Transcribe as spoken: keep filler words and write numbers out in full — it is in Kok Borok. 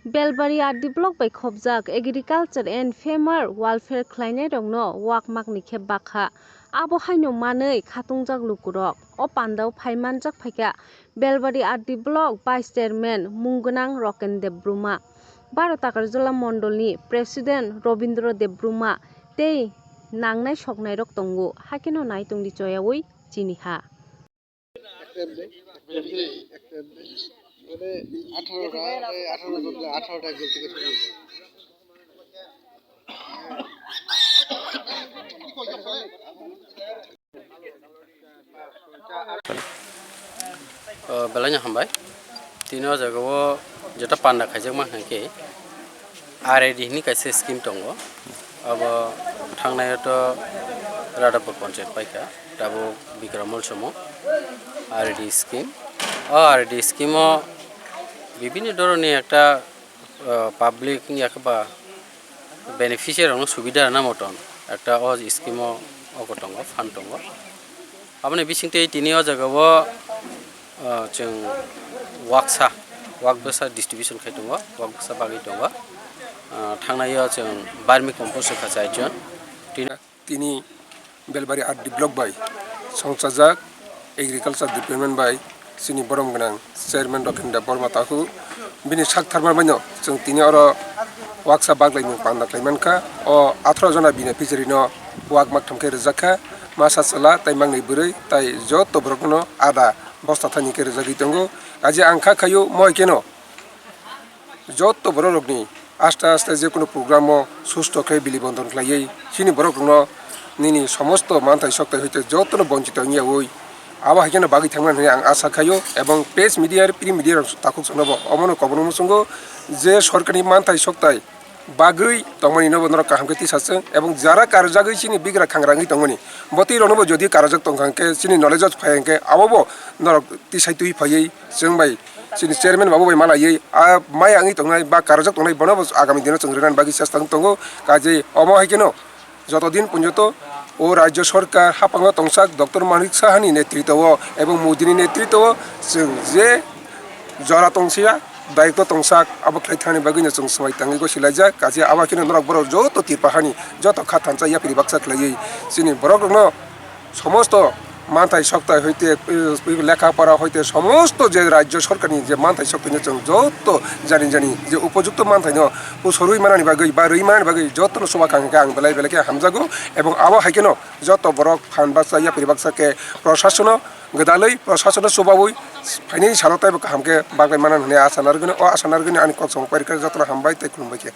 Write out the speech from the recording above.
Belbari R D block bai khopjak agriculture and farmer welfare khlainairokno wakmakni khe bakha. Abo haino manwi khatungjak lukurok. O pandao phai manjak phaikha Belbari R D block vice chairman mungwnang Roken Debbarma, Baro Takarjala mondolni president Robindra Debbarma tei nangnai soknairok tongo. Haikhe no nai tongdi choyaui chini ha. একটা এমনি, একটা এমনি, একটা এমনি। মানে আঠারোটা, এই আঠারো বদলে আঠারোটা একজন থেকে শুরু হয়েছে। O, belai no hambai. Tini o jaga o jeta panda khaijakma hwnkhe R I D hwnwi kaisa scheme tongo. Abo thangnai o to Radhapur Panchayat paikha, tabuk Bikram Mall somo R I D scheme. O R I D scheme o bibhinno dhoronni ekta, o, public wngya khe ba beneficiary rokno subida rwna moton ekta o scheme o ogo tongo, fund tongo. Aboni bisingtwi tini o jaga o, o, chwng waksa, wak bwsa distribution khai tongo, wak bwsa bagwi tongo. O, thangnai o chwng vermi compost wngkha chaijon. Tini Tini Belbari R D block bai songchajak agriculture department bai chini borom gwnang chairman Roken Debbarma takhuk bini sak tharma baino chwng tini oro waksa baglaimung panda khlai mankha. O atharo jona beneficiary no wak maktham khe rwjak kha, masa chwla tei mangni bwrwi tei joto borok no ada bosta thani khe rwjagwi tongo. Kaje ang kha khaio moi keno. Joto borok rokni aste aste je kunu program o susto khe bili bondon khlaiwi chini borok rokno nini somosto manthai sokthai hoite jotono bonchito wngya oi abo hai kheno bagwi thangmani hwnwi ang asa khaio, ebong press media, print media rok takhuk chwngno bo omono koborma muchungo je sorkarni manthai sokthai bagwi tongmani no bo norok kaham khe tisa chwng, ebong jara karjagwi chini bigra khangra wngwi tongmani botwi rokno bo jodi karajak tongkha hwnkhe chini knowledge o phai hwnkhe abo bo norok tisai twi phaiwi chwng bai chini chairman babu bai malaiwi a maya wngwi tongnai ba karajak tongnai bono bo agami dino chwng rwnani bagwi chesta wng tongo. Kaje omo hai kheno joto din ponjoto o rajyo sorkar haphango tongsak Doctor Manik Sahani netritwo o ebong Modini netritwo o chwng je jora tongsiya dayokto tongsak abo khlai thani bagwino chwng swmai tangwi gosilaijak. Kaje abo kheno norok borok joto Tripura hani joto kha thansa yapri baksa khlaiwi chini borok rokno somosto manthai sokthai hoite, eh, lekha pora hoite somosto je rajyo sorkarni je manthai sokthai no chwng joto jani jani je upojukto manthai no usorwi manani bagwi ba rwi manani bagwi jotono chuba kha hwnkhe ang belai belai khe hamjago, ebong abo hai kheno joto borok phan baksa yapri baksa khe proshasono gwdalwi proshasono chubawi phainai salo teibo kaham khe bagwi manani hwnwi asa narwgwino o asa narwgwino ani kok samung pari khe jotono hambai tei khulumbai khe.